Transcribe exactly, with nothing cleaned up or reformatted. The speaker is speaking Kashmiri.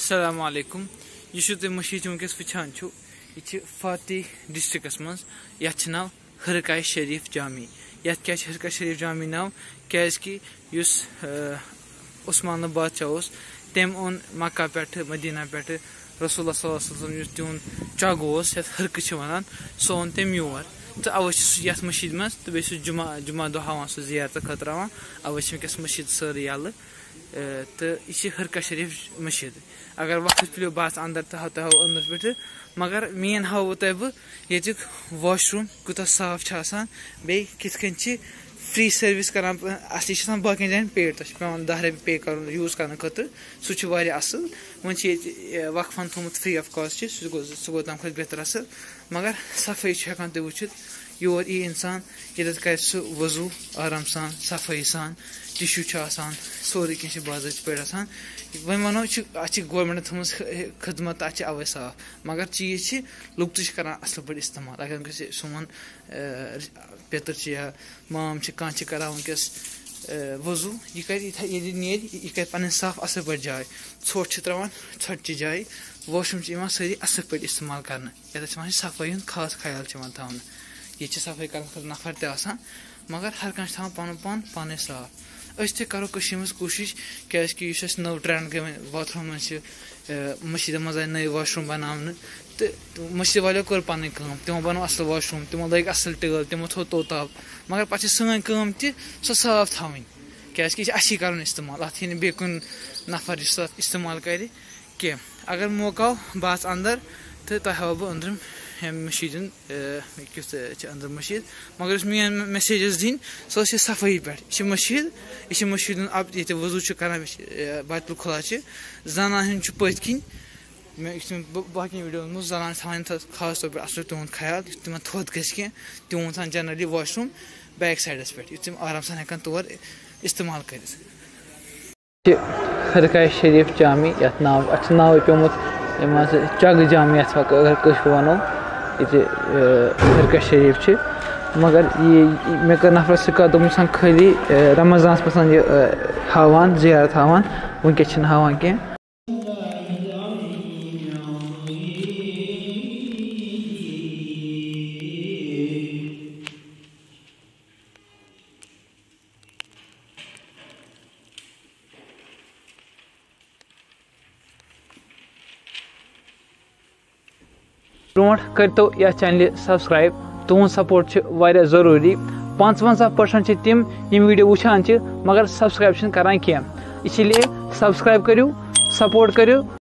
السلام علیکم۔ یُس یہِ تُہۍ مٔشیٖد چھِو وٕنکیٚس وٕچھان چھِو، یہِ چھِ فاتی ڈسٹرکس منٛز، یَتھ چھِ ناو ہرکاے شریف جامی۔ یَتھ کیٛاہ چھِ ہرکاے شریف جامی ناو؟ کیٛازِکہِ یُس، آ، عثمان بادشاہ اوس، تٔمۍ اوٚن مکہ پٮ۪ٹھٕ، مدینہ پٮ۪ٹھٕ رسول اللہ صلی اللہ علیہ وسلم، یُس تِہُنٛد چۄگہٕ اوس، یَتھ ہرکہٕ چھِ وَنان، سُہ اوٚن تٔمۍ یور۔ تہٕ اَوَے چھِ سُہ یَتھ مٔشیٖد منٛز، تہٕ بیٚیہِ چھُ جمعہ، جمعہ دۄہ ہاوان سُہ زیارتہٕ خٲطرٕ ہاوان۔ اَوَے چھِ وٕنکیٚس مٔشیٖد سٲرٕے یَلہٕ۔ آ، تہٕ یہِ چھِ ہرکاے شریف مٔشیٖد۔ اگر وقت پھِلیو، بہٕ آسہٕ اندر تہٕ ہاو-، تۄہہِ ہاوو أنٛدرٕ پٮ۪ٹھٕ، مگر main ہاوو تۄہہِ بہٕ ییٚتیُک washroom کوٗتاہ صاف چھُ آسان، بیٚیہِ کِتھ کٔنۍ چھِ free service کران۔ اصلی چھِ آسان باقین جاین paid، تۄہہِ چھُ پٮ۪وان دَہ رۄپیہِ pay کرُن use کرنہٕ خٲطرٕ، سُہ چھُ واریاہ اصل۔ وۄنۍ چھِ ییٚتہِ، آ، وقفن تھوٚومُت free of cost، سُہ گوٚو، سُہ گوٚو تَمہِ کھۄتہٕ بہتر اصل۔ مگر صفٲیی چھِ ہٮ۪کان تُہۍ وٕچھِتھ، یور یی اِنسان، ییٚتٮ۪تھ کَرِ سُہ وضوٗ آرام سان، صفٲیی سان، tissue چھُ آسان، سورُے کینٛہہ چھُ باضٲبطہٕ پٲٹھۍ آسان۔ وۄنۍ وَنو، یہِ چھُ، اَتھ چھِ government-ن تھٲومٕژ خ-، خدمت، اَتھ چھِ اَوَے صاف، مگر چیٖز چھِ، لُکھ تہِ چھِ کَران اَصٕل پٲٹھۍ استعمال۔ اگر وٕنکیٚس یہِ سون، آ، پیٚتٕر چھِ یا مام چھِ، کانٛہہ چھِ کَران وٕنکیٚس، آ، وضوٗ، یہِ کَرِ یِتھَے، ییٚلہِ یہِ نیرِ، یہِ کَرِ پَنٕنۍ صاف اَصٕل پٲٹھۍ جاے، ژھۄٹھ چھِ ترٛاوان ژھۄٹچہِ جایہِ، washroom چھِ یِوان سٲری اَصٕل پٲٹھۍ استعمال کَرنہٕ۔ یَتھ چھِ وَنان صفٲیی ہُنٛد خاص خیال چھِ یِوان تھاونہٕ۔ ییٚتہِ چھِ صفٲیی کَرنہٕ خٲطرٕ نفر تہِ آسان، مگر ہر کانٛہہ چھِ تھاوان پَنُن پان پانَے صاف۔ أسۍ تہِ کَرو کٔشیٖرِ منٛز کوٗشِش، کیٛازِکہِ یُس اَسہِ نٔو trend گٔے وۄنۍ، bathroom منٛز چھِ، اَ، مٔشیٖدَن منٛز آیہِ نٔے washroom بَناونہٕ، تہٕ مٔشیٖد والیو کٔر پَنٕنۍ کٲم، تِمو بَنوو اَصٕل washroom، تِمو لٲگۍ اَصٕل ٹٲل، تِمو تھوٚو توٚت آب، مگر پَتہٕ چھِ سٲنۍ کٲم تہِ سۄ صاف تھاوٕنۍ، کیٛازِکہِ یہِ چھِ اَسی کَرُن استعمال، اَتھ یی نہٕ بیٚیہِ کُنہِ نفر یُس اَتھ استعمال کَرِ کینٛہہ۔ اگر موقع آو، بہٕ آسہٕ اندر تہٕ تۄہہِ ہاوٕ بہٕ أنٛدرِم ییٚمہِ مٔشیٖد ہُنٛد، اے، کیُتھ، اے، چھِ أنٛدرِم مٔشیٖد۔ مگر یُس main message ٲس دِنۍ، سۄ ٲس یہِ صفٲیی پٮ۪ٹھ۔ یہِ چھِ مٔشیٖد، یہِ چھِ مٔشیٖد ہُنٛد اَپ، ییٚتہِ وضوٗ چھُ کران، یہِ چھِ، اے، بیت الخلا چھِ۔ زنانہِ ہٕنٛدۍ چھُ پٔتۍ کِنۍ۔ مےٚ، یُس مےٚ ب-، باقین videoن منٛز زنانہٕ چھِ تھاوان تھَس-، خاص طور پہ اَصٕل تِہُنٛد خیال، یُتھ تِمن تھوٚد گژھِ کینٛہہ، تِم چھِ تھاوان generally washroom back sideس پٮ۪ٹھ، یُتھ تِم آرام سان ہٮ۪کن تور استعمال کٔرِتھ۔ چھِ ہرکاے شریف جامی، یَتھ ناو، اَتھ چھُ ناوٕے پیوٚمُت، یہِ مان ژٕ، چَگہٕ جامی، یَتھ وَ-، اگر کٲشِر وَنو، ییٚتہِ، اَ، ہرکاے شریف چھِ۔ مگر یہِ، یہِ، مےٚ کٔر نفرَس سۭتۍ کَتھ، دوٚپمَس، "آسان خٲلی، اَ، رمضانَس منٛز یہِ، اَ، ہاوان، زیارت ہاوان، وٕنکٮ۪س چھِنہٕ ہاوان کینٛہہ۔" برونٛٹھ کٔرتو یتھ چینلہِ subscribe، تُہُنٛد support چھُ واریاہ ضروٗری۔ پانٛژوَنٛزاہ percent چھِ تِم، یِم video وٕچھان چھِ مگر subscribe چھِنہٕ کران کینٛہہ، اسی لیے subscribe کٔرِو، support کٔرِو۔